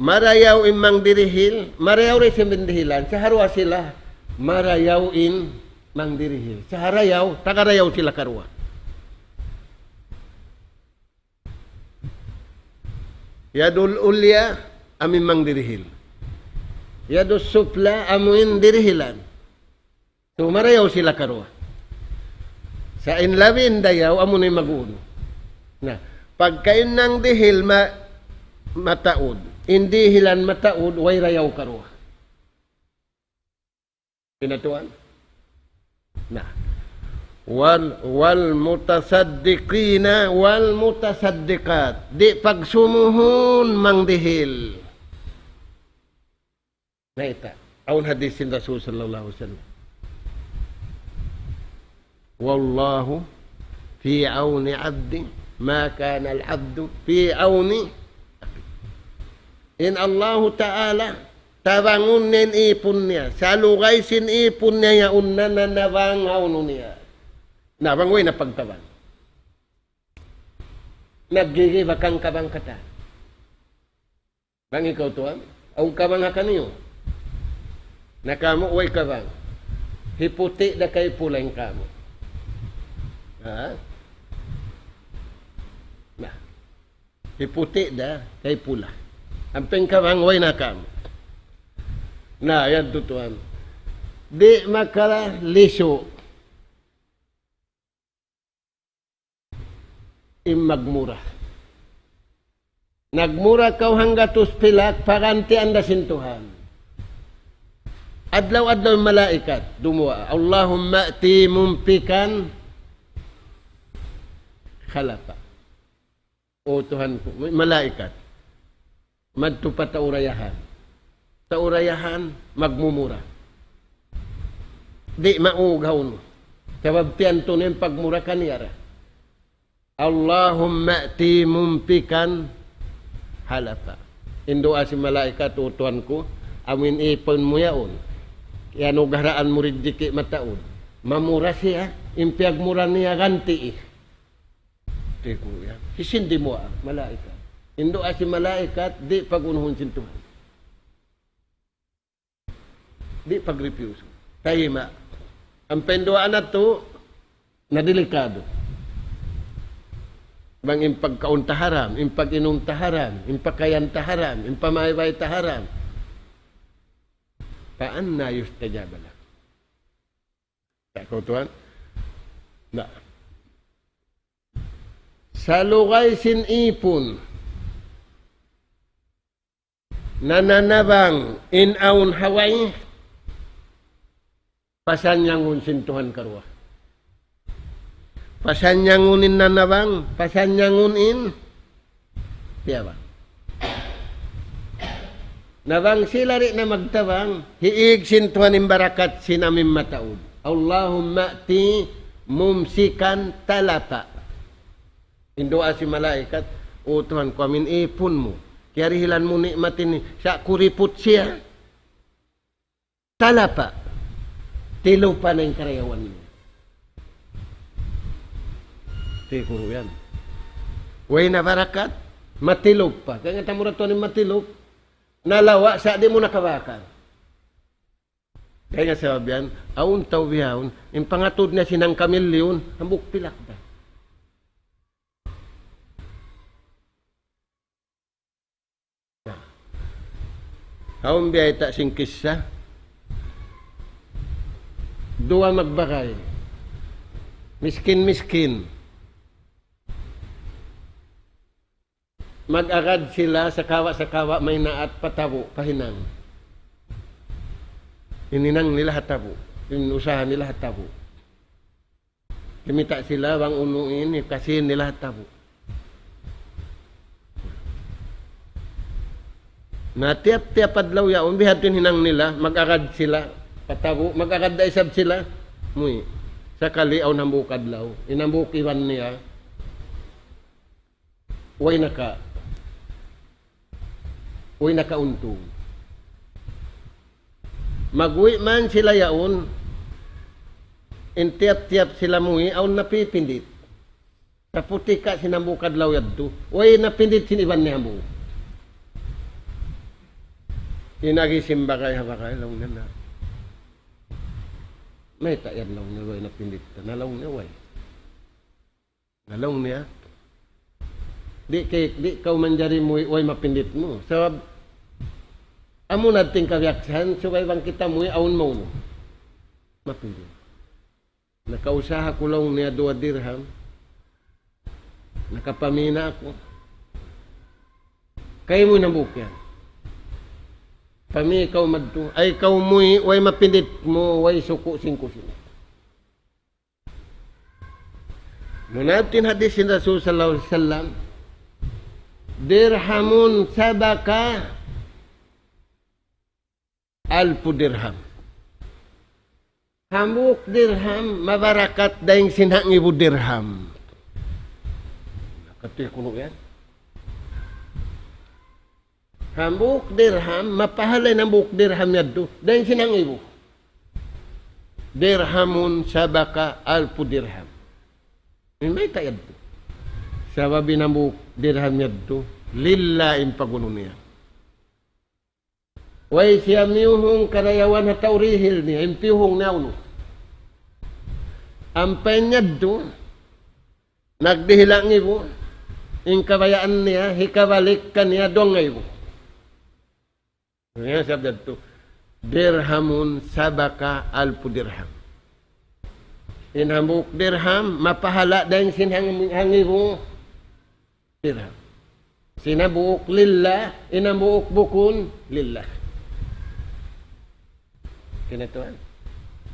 Marayaw in mangdirihil, marayaw da isab in dihilan, sa' ha duwa sila, marayaw in mangdirihil. Sa' ha rayaw, taga rayaw sila karuwa. يد العليا, amu in mangdirihil. يد السفلى, amu in dirihilan. So, marayaw sila karuwa. Sa' in labi in dayaw, amu na in mag-uunu. Na, pagka in nangdihil ma-, mataud, in dihilan mataud, way rayaw karuwa. Kinatuan? Na. Wal, wal mutasaddiqina wal mutasaddiqat. Di' pagsumuhun mangdihil. Mayta'? Awn hadis sin Rasul sallallahu alayhi wasallam. والله في عون عبده ما كان العبد في عون أخيه. In Allahu Ta'ala, tabangun niya in ipun niya. Salugay sin ipun niya yaun nananabang ha unu niya. Na bang way na pagtabang. Naggigiba kang kabang katan. Bang ikaw tuwan, awn kabang ha kaniyu. Na kamu way kabang. Hiputi' da kay pula in kamu. Ha? Na. Hiputi' da kay pula. Ampa in kabang way na kamu. Na, yan tutuan. Di' makalisu. In magmura. Nagmura kaw hanggatus pilak, pagantian da sin Tuhan. Adlaw-adlaw in malaikat, dumuwaa, اللهم ائت ممسكا تلفا. O Tuhan ku, malaikat. Madtu pa tau dayahan. Tau dayahan, magmumura. Di' maug ha unu. Sabab tiyantun in pagmura kaniya ra. اللهم ائت ممسكا تلفا. In duwaa sin malaikat, "O Tuhan ku, amu in ipun mu yaun. Iyanugaraan mu rijiki' mataud. Mamura siya, in piyagmura niya gantii." Di' ku yan. Hisiyu in dimuwaa? Malaikat. In duwaa sin malaikat, di' pag-unuhun sin Tuhan. Di' pag-refuse. Tayma'. Ampa in duwaa natu', na delikadu. Bang in pagkaun ta haram, in pag-inum ta haram, in pakayan ta haram, in pamaybay ta haram. فأنى يستجاب له. Kaw tuwan? Na. Salugay sin ipun. Nananabang in awn ha way. Pasanyangun sin Tuhan karuwa. Pasanyangun in nanabang, pasanyangun in tiyabang. Na bang sila di' na magtabang, hiig sin Tuhan in barakat sin amu in mataud. اللهم ائت ممسكا تلفا. In duwaa sin malaikat, "O Tuhan ku, amu in ipun mu. Kiyarihilan mu ni'mat ini, sa' kuriput siya. تلفا. Tilupa na in karayawan niya." Siguru yan. Way na barakat, matilup pa. Kaya nga tamu ra tuwan in matilup, nalawa' sa' di' mu nakabakal. Kaya nga sabab yan, awn tau bihaun, in pangatud niya sin hangka milyun, hambuuk pilak da. Awn biyayta' sin kissa. Duwa magbagay. Miskin-miskin. Mag-agad sila sakawa'-sakawa' maynaat pa tabu', pa hinang. In hinang nila ha tabu'. In usaha nila ha tabu'. Kimita' sila bang unu in, kasi nila ha tabu'. Na tiyap-tiyap adlaw yaun, bihadtu in hinang nila, mag-agad sila pa tabu', mag-agad da isab sila, muwi'. Sakali awn hambuuk adlaw, in hambuuk iban niya, way naka-, way nakauntung. Mag-uwi' man sila yaun, in tiyap-tiyap sila muwi', awn napipindit. Sa' putika' sin hambuuk adlaw yadtu, way napindit sin iban niya hambuuk. In agi sin bagay ha bagay, laung niya na. Mayta' yan, laung niya, way napindit ta. Na, laung niya, way. Na laung niya, di' kay, di' kaw manjari muwi' way mapindit mu. Sabab, amu na in kabiyaksahan, subay bang kita muwi' awn maunu. Mapindit. Nakausaha ku, laung niya, duwa dirham. Nakapamī na aku. Kaymu in hambuuk yan. Pamī kaw madtu. Ay kaw muwi', way mapindit mu, way suku' sin kusina. Munabtin hadis sin Rasul sallallahu alayhi wasallam, "Dirhamun sabaka alfu dirham." Hambuuk dirham mabarakat dayn sin hangibu dirham. Kati kunu' yan. Hambuuk dirham, mapahala in hambuuk dirham yadtu dayn sin hangibu. Dirhamun sabaka alfu dirham. Mayta' yadtu? Sabab in hambuuk dirham yadtu, lillah in pag'unu niya. Way siya miyuhung karayawan ha tau dihil niya, in piyuhung niya unu. Ampa in yadtu, nagdihil hangibu, in kabayaan niya, hikabalik kaniya duwa ngaibu. Niya sabab yadtu, dirhamun sabaka alfu dirham. In hambuuk dirham, mapahala dayn sin hang-, hangibu dirham. Sin hambuuk lillah, in hambuuk bukun lillah. Kinatuan?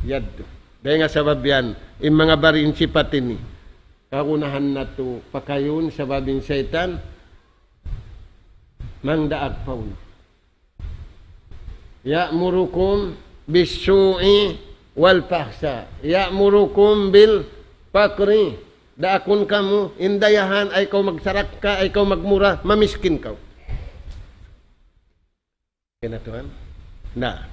Yadtu. Dayn ha sabab yan, in manga bari in sipat ini. Kagunahan natu' pakayun sabab in saytan mangdaag pa unu. يأمركم بالسوء والفحشاء. يأمركم بالفقر. Daakun kamu, in dayahan, ayaw kaw magsarakka, ayaw kaw magmura, mamiskin kaw. Kinatuan? Na.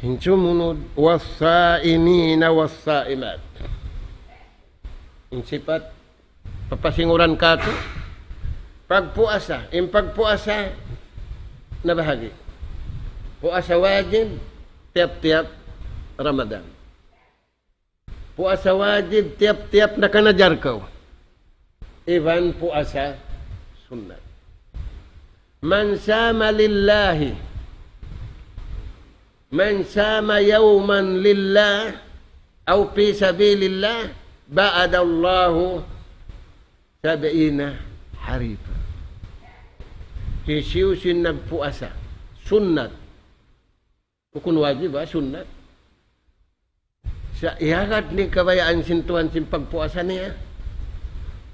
In sumunud, والصائمين والصائمات. In sipat, papasinguran katu', pagpuasa, in pagpuasa, nabahagi'. Puasa wajib, tiyap-tiyap Ramadan. Puasa wajib, tiyap-tiyap nakanajar kaw. Iban puasa sunnat. من صام لله، من صام يوما لله أو في سبيل الله، بعد الله سبعين خريفا. Hisiyu-siyu in nagpuasa, sunnat. Bukun wajib, ha, sunnat. Sa' iyagad niya in kabayaan sin Tuhan sin pagpuasa niya.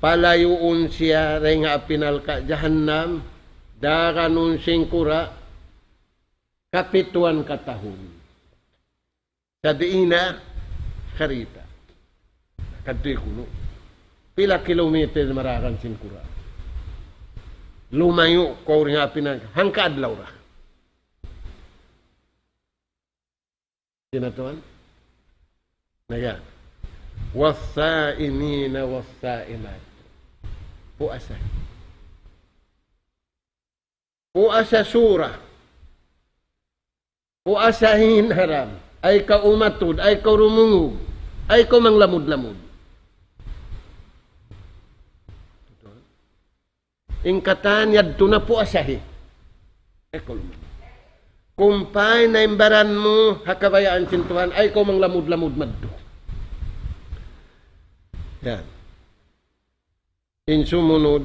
Palayuun siya dayn ha api narka' jahannam, daganun sin kura', kapituan katahun. سبعين خريفا. Kadtu kunu'. Pila kilometer mararan sin kura'. Lumayu' kaw dayn ha api narka', hangka adlaw ra. Kinatuan? Na yan. والصائمين والصائمات. Puasa. Puasa sura. Puasa in haram. Ayaw kaw umatud, ayaw kaw rumungug, ayaw kaw manglamud-lamud. In katan yadtu na puasahi. Ayaw kaw lumud. Kumpay na in baran mu ha kabayaan sin Tuhan, ayaw kaw manglamud-lamud madtu. Yan. In sumunud,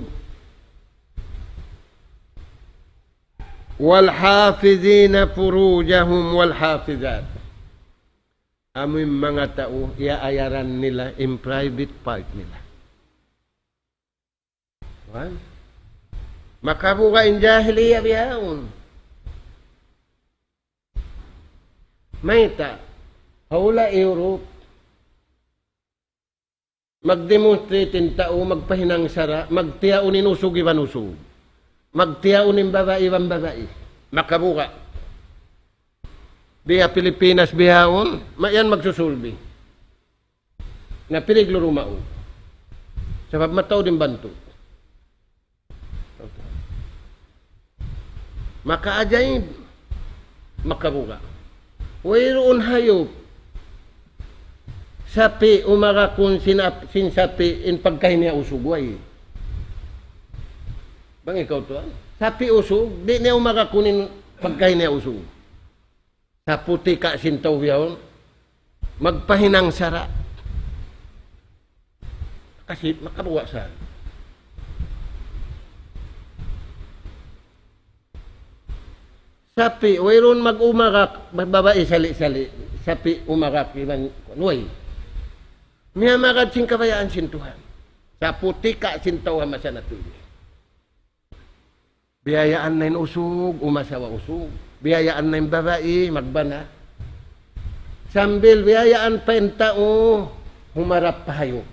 والحافظين فروجهم والحافظات. Amu in manga tau, iyaayaran nila in private part nila. Wan? Makabuga' in jahiliya bihaun. Mayta'? Ha hula' Europe, magdemonstrate in tau, magpahinang sara', magtiyaun in usug iban usug. Magtiyaun in babai iban babai. Makabuga'. Di ha Pilipinas bihaun, ma-, yan magsusulbi. Na piligru dumaug. Sabab mataud in bantu'. Makaajaib, makabuga'. Wayruun hayup. Sapi', umagakun sin ap-, sin sapi', in pagkahi niya usug, way. Bang ikaw tuwan, sapi' usug, di' niya umagakun in pagkahi niya usug. Saputi ka sin tau bihaun, magpahinang sara'. Kasi makabuga' sa. Sapi', wayruun mag-umagak, babai sali'-sali'. Sapi' umagak, iban, way. Miyamagad sin kabayaan sin Tuhan. Saputika sin tau ha masa natu' ini. Biyayaan na in usug, umasawa usug. Biyayaan na in babai, magbana. Sambil biyayaan pa in tau, humarap pa hayup.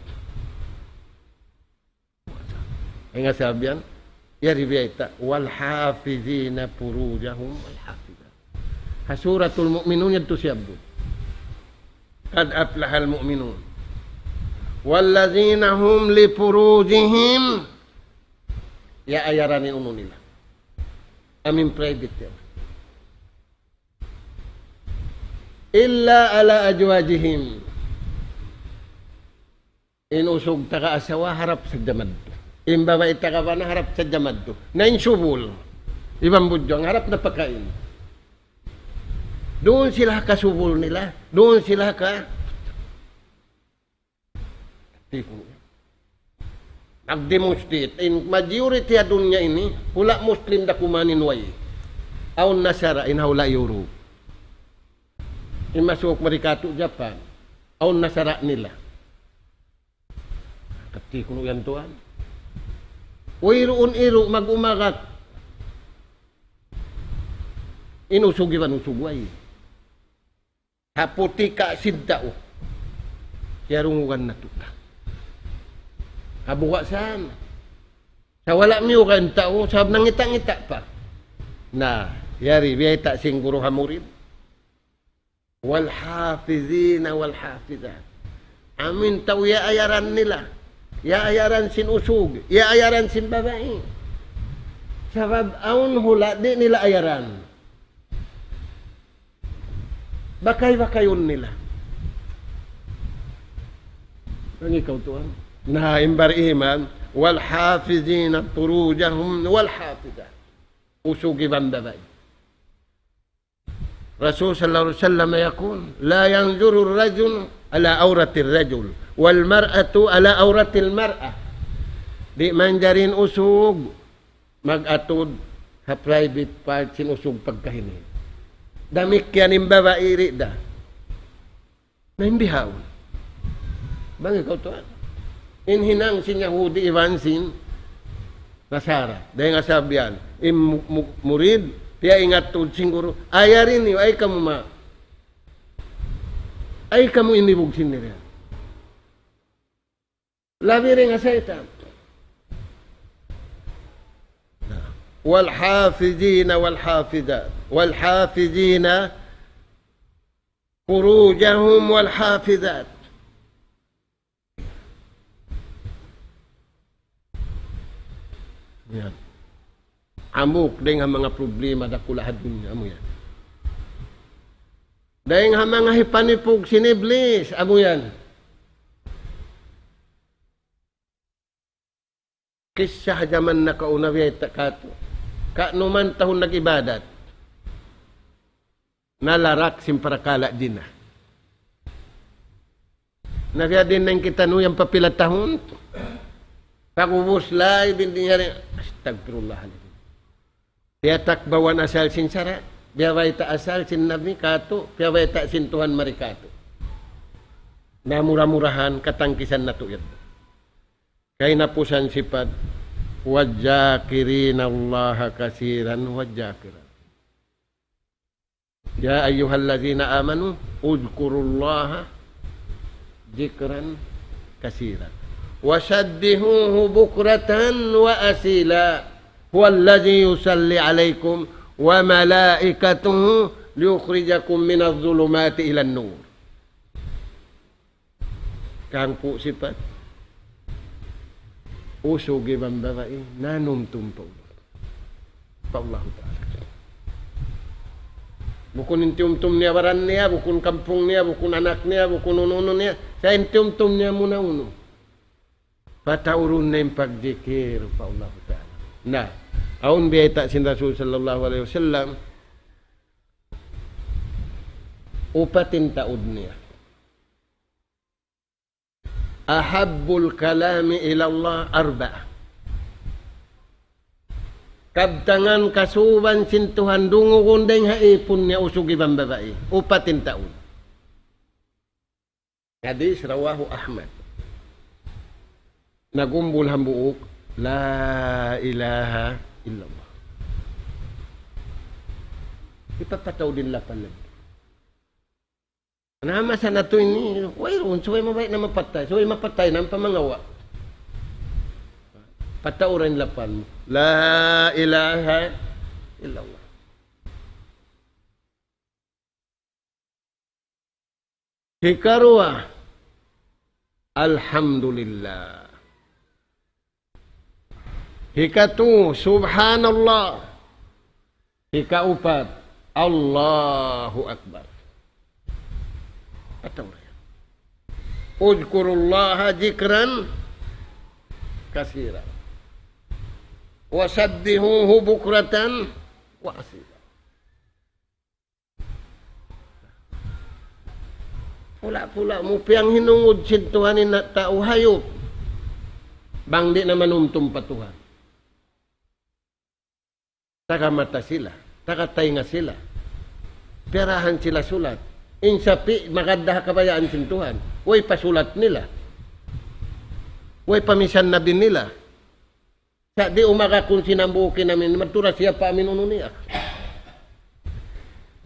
Ingat sabihan, yari biyayta', والحافظين فروجهم والحافظات. Ha Suratul Mu'minun yadtu siyabbut. قد أفلح المؤمنون. والذين هم لفروجهم, ya ayaran in unu nila. Amin private yan. إلا على أزواجهم. In usug taga asawa harap sadja madtu. In babai taga bana harap sadja madtu. Na in subul. Iban budjang harap na pakain. Duun sila ha kasubul nila. Duun sila ha ka Tiku. Nag-demonstrate. In majority ha dunya ini, hula' Muslim da kuman in way. Awn Nasara in ha hula' Europe. In masuuk mari katu' Japan. Awn Nasara nila. Kati kunu' yan tuwan. Wayruun iru' mag-umagak. In usug iban usug way. Ha putika sin tau. Kiyarungugan natu' na. Ha buga' san. Sa' wala' miyuga' in tau, sabab nangita'-ngita' pa. Na, yari, biyayta' sin guru ha murid. والحافظين والحافظات. Amin tau yaayaran nila. Yaayaran sin usug. Yaayaran sin babai. Sabab awn hula' di' nila ayaran. Bakay-bakayun nila. Ang ikaw tuwan. Na, in bariman, والحافظين فروجهم والحافظات. Usug iban babai. Rasul sallallahu alayhi wasallam yaqul, لا ينظر الرجل إلى عورة الرجل والمرأة إلى عورة المرأة. Di' manjari in usug mag-atud ha private part sin usug pagkahi niya. Damikkiyan in babai di' da. Na in bihaun. Bang ikaw tuwan. In hinang sin Yahudi iban sin Nasara. Dayn ha sabab yan. In mu-, mu-, murid, piyaingat tuud sin guru. Ayari niyu, ay kamu ma-, ay kamu inibug sin nila. Labi dayn ha saytan. والحافظين والحافظات. والحافظين فروجهم والحافظات. Yan. Hambuuk dayn ha manga problema dakula' ha dunya, amu yan. Dayn ha manga hipanipug sin Iblis, amu yan. Kissa ha jaman nakauna biyayta' katu'. Kanuman tahun nag-ibadat. Nalarak sin parakala' jina. Na biya' diin na in kitaniyu yan pa pila tahun. Pag'ubus lay bin diin yan. Astagfirullahaladzim. Biya' takbawan asal sin sara'. Biya' bayta' asal sin Nabi katu'. Biya' bayta' sin Tuhan mari katu'. Na mura-murahan katangkisan natu' yan. Kahinapusan sipat, والذاكرين الله كثيرا والذاكرات. يا أيها الذين آمنوا اذكروا الله ذكرا كثيرا وسبحوه بكرة وأصيلا هو الذي يصلي عليكم وملائكته ليخرجكم من الظلمات إلى النور. Kahangpu' sipat. Usug iban babai, nanumtum pa Allah. Pa Allahu Ta'ala. Bukun in tiyumtum niya baran niya, bukun kampung niya, bukun anak niya, bukun unu-unu niya. Sa' in tiyumtum niya muna unu. Pataurun na in pagjikir pa Allahu Ta'ala. Na, awn biyayta' sin Rasul sallallahu alayhi wasallam, upat in taud niya. أحب الكلام إلى الله أربعة. Kabtangan kasuban sin Tuhan dungugun dayn ha ipun niya usug iban babai. Upat in taud. Hadis rawahu Ahmad. Nagumbul hambuuk, لا إله إلا الله. Hipapataud in lapan lagi. Na masa natu' ini, wayruun, subay mabaya' na mapatay, subay mapatay na in pamangawa'. Pataud in lapan mu. لا إله إلا الله. Hikaruwa, Alhamdulillah. Hikatu, Subhanallah. Hikaupat, Allahu Akbar. Atawa, اذكروا الله ذكرا كثيرا وسبحوه بكرة وأصيلا. Pula-pula mu piyanghinungud sin Tuhan in tau hayup. Bang di' na manumtum pa Tuhan. Taga mata sila, taga taynga sila. Piyarahan sila sulat. In sapi', magad da ha kabayaan sin Tuhan. Way pa sulat nila. Way pa misan nabi nila. Sa' di' umagad kun sin hambuuk in amin, madtu da siya pa amin unu niya.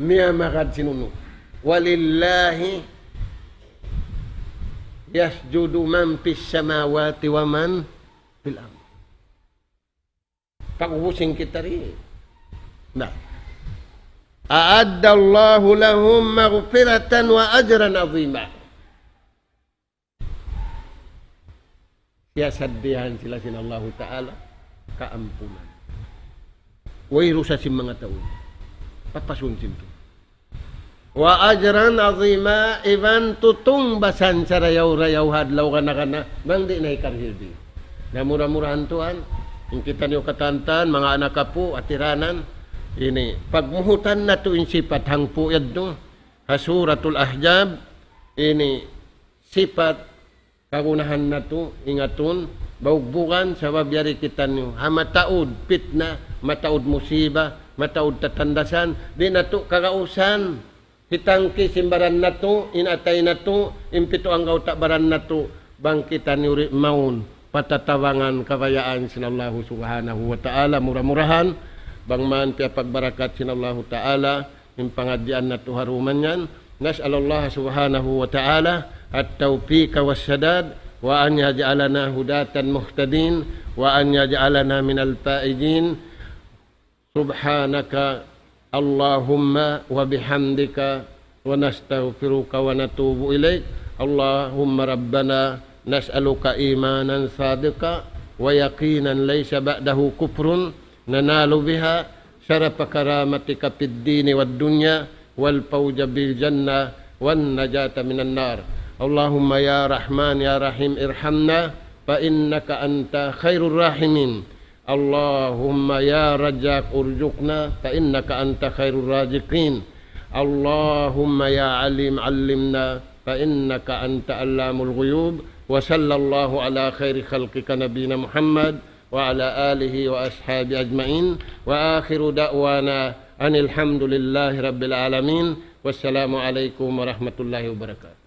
Miyamagad sin unu. ولله يسجد من في السماوات ومن في الأرض. Pag-ubus in kita ri. Na. أعد الله لهم مغفرة وأجرا عظيما. Siyasaddihan sila sin Allahu Ta'ala kaampunan. Way rusa sin manga tau. Papasun sin tu. وأجرا عظيما, iban tutungbasan sarayaw-rayaw ha adlaw kana-kana, bang di' na hikarihil di. Na mura-murahan tuwan, in kitaniyu katantan, manga anak apu', atiranan, ini, pagmuhutan natu' in sipat hangpu' yadtu, ha Suratul Ahzab, ini, sipat kagunahan natu', ingatun, baugbugan, sabab yari kitaniyu, ha mataud pitna, mataud musiba, mataud tatandasan, di' natu' kagausan, hitangkis in baran natu', in atay natu', in pitu anggawta' baran natu', bang kitaniyu di' mawn, patatabangan kabayaan sin Allahu Subhanahu wa Ta'ala, mura-murahan, bang man piyapagbarakat sin Allahu Ta'ala, in pangadjian natu' ha dum yan. نسأل الله سبحانه وتعالى التوفيق والسداد، وأن يجعلنا هداة مهتدين، وأن يجعلنا من الفائزين. سبحانك اللهم وبحمدك ونستغفرك ونتوب إليك. اللهم ربنا نسألك إيمانا صادقا ويقينا ليس بعده كفر ننال بها شرف كرامتك في الدين والدنيا والفوز بالجنة والنجاة من النار. اللهم يا رحمن يا رحيم ارحمنا فإنك أنت خير الراحمين. اللهم يا رزاق ارزقنا فإنك أنت خير الرازقين. اللهم يا عليم علمنا فإنك أنت علام الغيوب. وصلى الله على خير خلقك نبينا محمد وعلى آله وأصحابه أجمعين. وآخر دعوانا أن الحمد لله رب العالمين. والسلام عليكم ورحمة الله وبركاته.